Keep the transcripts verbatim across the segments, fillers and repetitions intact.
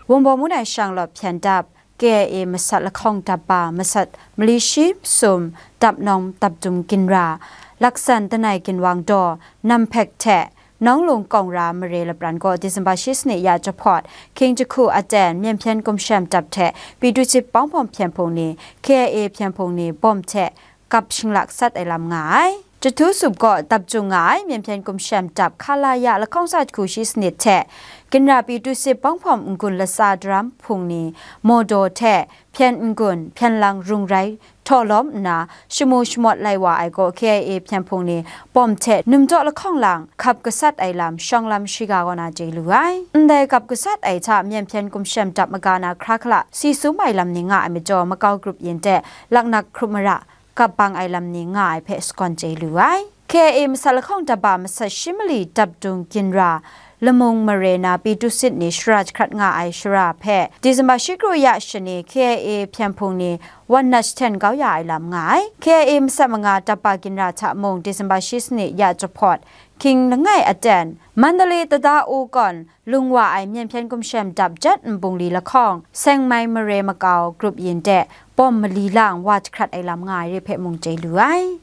Wunbaw ngu ai shang lawt hpyen dap, K I A masat lahkawng dap ba masat mali shi masum dap nawng dap dum ginra, laksan danai ginwang daw, Namphek hte Nawng Lung Kawng Ra mare lapran gaw December shi sanit ya jahpawt, Hkying jahku aten Myen Hpyen Gumshem Dap hte Pyithusit Bawng Hpawm Hpyen Hpung ni, K I A Hpyen Hpung ni bawm hte kap shinglak sat ai lam nga ai. Jahtu sup gaw dap jung nga ai Myen Hpyen Gumshem Dap Khalaya lahkawng sa jahku shi sanit hte, ginra Pyithusit Bawng Hpawm N-gun Latsa Daram Hpung ni, mawdaw hte hpyen n-gun, hpyen lang rung rai htaw lawm nna, shamu shamawt lai wa ai gaw K I A Hpyen Hpung ni bawm hte numdaw lahkawng lang hkap gasat ai lam shawng lam shiga kaw na chye lu ai. Ndai kap gasat ai hta Myen Hpyen Gumshem Dap maga na hkra hkala si sum ai lam ni nga ai majaw, Makau grup yin de laknak hkrup mara kap bang ai lam ni nga ai hpe sagawn chye lu ai. K I A masat lahkawng dap ba masat shi mali dap dung ginra, Lamung mare na Pyithusit ni shara jahkrat nga ai shara hpe December shi kru ya shani K I A Hpyen Hpung ni wan nat jahten kau ya ai lam nga ai. K I A masat manga dap ba ginra hta mung December shi sanit ya jahpawt, Hkying langai aten Mandalay Tada U kawn lung wa ai Myen Hpyen Gumshem Dap jet nbungli lahkawng, Seng Mai mare makau grup yin de bawm mali lang wa jahkrat ai lam nga ai re hpe mung chye lu ai.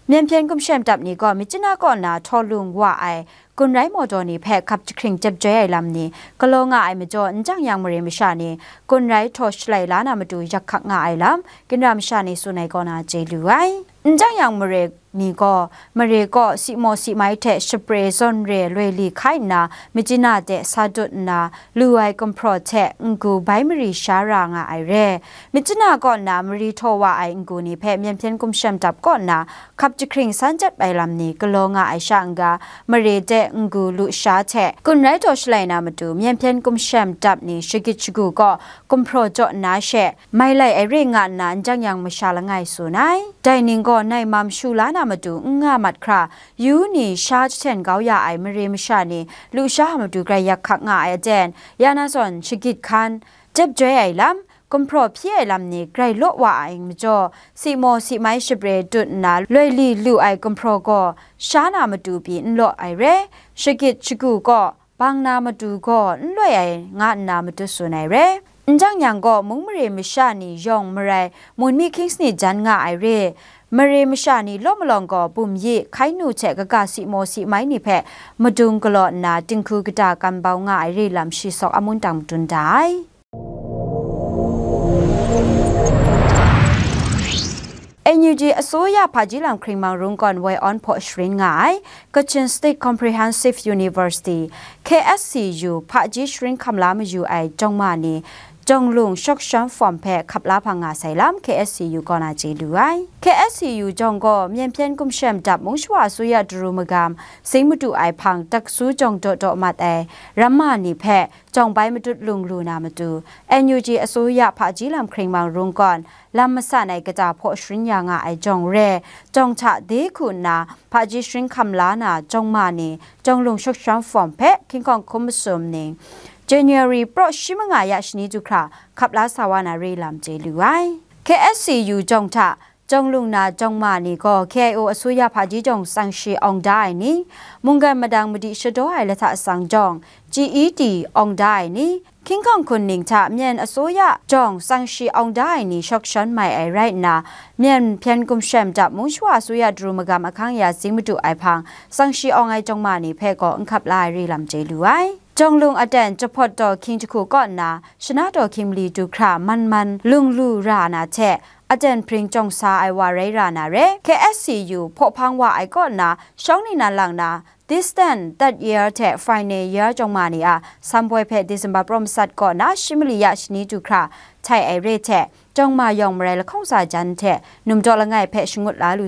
Myen Hpyen Gumshem Dap ni gaw Myitkyina kaw na htaw lung wa ai gun rai mawdaw ni hpe hkap jahkring jep joi ai lam ni galaw nga ai majaw, Njang Yang mare masha ni gun rai htaw shalai la na matu yak hkak nga ai lam, ginra masha ni tsun ai kaw na chye lu ai. Njang Yang mare ni gaw, mare kaw si maw si mai hte shapre zawn re loi li hkai nna, Myitkyina de sa dut nna, lu ai gumhpraw hte n-gu bai mari sha ra nga ai re. Myitkyina kaw na mari htaw wa ai n-gu ni hpe Myen Hpyen Gumshem Dap kaw na hkap jahkring san jep ai lam ni galaw nga ai sha n-ga, mare de n-gu lu sha hte gun rai htaw shalai na matu, Myen Hpyen Gumshem Dap ni shagit shagu kaw gumhpraw jaw nna she, mai lai ai re nga nna Njang Yang masha langai tsun ai. Dai ning gaw nai mam shu la na matu n nga mat hkra, yu ni sha jahten kau ya ai mare masha ni lu sha a matu grai yak hkak nga ai aten, ya na zawn shagit hkan, jep joi ai lam, gumhpraw hpyi ai lam ni grai law wa ai majaw, si maw si mai shapre dut nna loi li lu ai gumhpraw gaw sha na matu pyi n law ai re, shagit shagu gaw bang na matu gaw n loi ai nga nna matut tsun ai re. Njang Yang gaw mung mare masha ni yawng marai mun mi hkying sanit jan nga ai re. Mare masha ni law malawng gaw bum yi, hkai nu hte kaga si maw si mai ni hpe madung galaw nna dinghku kata kam bau nga ai re lam shi sawk amun tang madun da ai. N U G အစိုးရ ဖကြီးလမ်း ခရံာ်မန်ရုံး ကနဝဲ အွန် ဖော် ရှရင်း ငါ အိုင် Kachin State Comprehensive University, K S C U ဖကြီးရှရင်း ခမ်လမ်း မယူ အိုင် ကျောင်းမ နေ ကျောင်းလုံး ရှောက်ရှမ်း form ဖဲ ခပ်လာ ဖာ ငါ ဆိုင်လမ်း K S C U က နာ ကြေ လူ အိုင် K S C U ကျောင်း က မျံဖျဲ ကွန်ရှန် တပ် မုံရှဝ အစိုးရ တရူး မဂမ် စိမ်း မတူ အိုင် ဖန် တပ်စု ကျောင်း ဒေါ် ဒေါ် မတ် အိုင် ရမ္မ နေ ဖဲ ကျောင်း ပိုင်း မတွတ် လူင် လူ နာ မတူ N U G အစိုးရ ဖကြီးလမ်း ခရံာ်မန်ရုံး က လမ်း မစ နိုင် ကတာ ဖော် ရှရင်း ရ ငါ အိုင် ကျောင်း ရဲ ကျောင်း ထ ဒေး ခု နာ ဖကြီးရှရင်း ခမ်လာ နာ ကျောင်းမ နေ ကျောင်း လုံး ရှောက်ရှမ်း form ဖဲ ခင်းခွန် ခုံ မစုံ နေ January ပရော့ ရှီမငါ ရ ရှနီ တု ခရာ ခပ်လာ ဆာဝါ နာ ရေ လမ်း ကြေ လူ အိုင် K S C U ကျောင်း ထ ကျောင်း လုံး နာ ကျောင်းမ နေ က K I O အစိုးရ ဖကြီးကျောင်း စံရှီ အောင်ဒါ အိုင် နီ မုန်ဂန် မဒံ မဒံ ရှဒေါ အိုင် လထ အစံကျောင်း G E D အောင်ဒါ အိုင် နီ ခင်းခွန် ခု နင်း ထ မျံ အစိုးရ ကျောင်း စံရှီ အောင်ဒါ အိုင် နီ ရှောက်ရှမ်း မိုင် အိုင် ရိုက် နာ မျံဖျဲ ကွန်ရှန် တပ် မုံရှဝ အစိုးရ တရူး မဂမ် အခန်း ရာ စိမ်း မတူ အိုင် ဖန် စံရှီ အောင် အိုင် ကျောင်းမ နေ ဖဲ က ခပ်လာ ရေ လမ်း ကြေ လူ အိုင် ကျောင်း လုံး အတန် တဖော် တော် ခင်း တခု က နာ ရှန တော် ခင်း မလီ တု ခရာ မန်မန် လူင် လူ ရာ နာ ထ အတန် ဖရင် ကျောင်း ဆာ အိုင် ဝ ရဲ ရာ နာ ရဲ K S C U ဖော် ဖန် ဝ အိုင် က နာ ရှောင်း နီ နာ လင် နာ Distance third year ထ final year ကျောင်းမ နေ အ စံပွဲ ဖဲ December ပရော့ မစတ် က နာ ရှီမလီ ရ ရှနီ တု ခရာ ထိုင် အိုင် ရဲ ထ ကျောင်းမ ရောင် မရဲ လခေါင် စာ ကျမ်း ထ နုံ ဒေါ် လင အိုင် ဖဲ ရှငုတ် လာ လူ